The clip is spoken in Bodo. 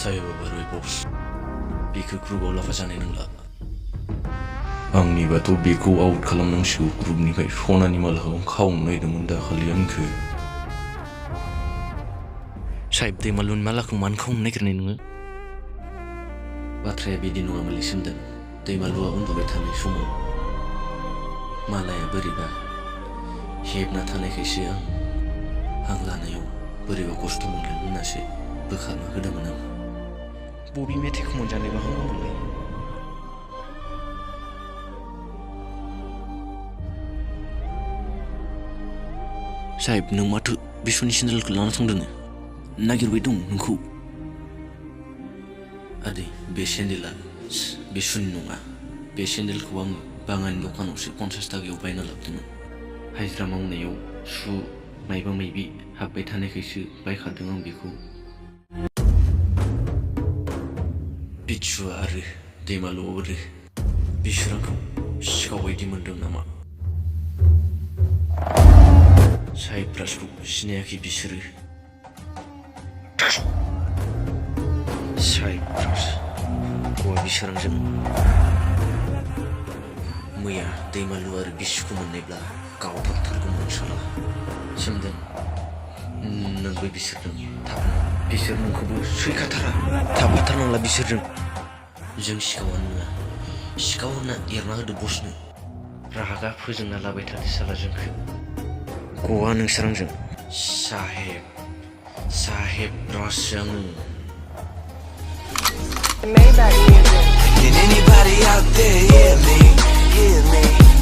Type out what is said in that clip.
साहेबा बारबाय बस बेखौ ग्रुपआव लाफा जानाय नंला आंनिबाथ' बेखौ आउट खालामनांसिगौ ग्रुपनिफ्राय सनानि मालाखौ खावनो नागिरदोंमोन दाखालि आंखौ साहेब दैमालुनि मालाखौ मानो खावनो नागिरनाय नोङो बाथ्राया बिदि नङामोनलै सोमदोन दैमालुआ उन्दुबाय थानाय समाव मालाया बोरैबा हेबना थानायखायसो आं लानायाव बोरैबा खस्थ' मोनगोन होननासो बोखारना होदोंमोन आं बबे मेथाइखौ मोनजानाय मा होनोमोनलाय साहेब नों माथो बिसुनि सेन्देलखौ लाना थांदों नागिरबाय दं नोंखौ आदै बे सेन्देला बिसुनि नङा बे सेन्देलखौ आङो बाङानि दखानावसो 50 थाखायाव बायना लाबोदोंमोन हाजिरा मावनायाव सु मायबा मायबि हाबबाय थानायखायसो बायखादों आं बेखौ बिच्छुआ आरो दैमालुआ आरो बिसोर आंखौ सिखाव बायदि मोनदों नामा साइप्रासखौ सिनायाखै बिसोरो साइप्रास गवा बिसोरजों मैया दैमालु आरो बिसुखौ मोननायब्ला गावथारथारगौमोन साला सोमदोन नोंबो बिसोरजों थाफा बिसोर नोंखौबो सैखाथारा थाफाथारनांला बिसोरजों जों सिखावानो नङा सिखाव होनना एरना होदो बसनो रागा फोजोंना लाबाय थादो साला जोंखौ गवा नोंसोर आंजों साहेब रासो आङो Can anybody out there hear me?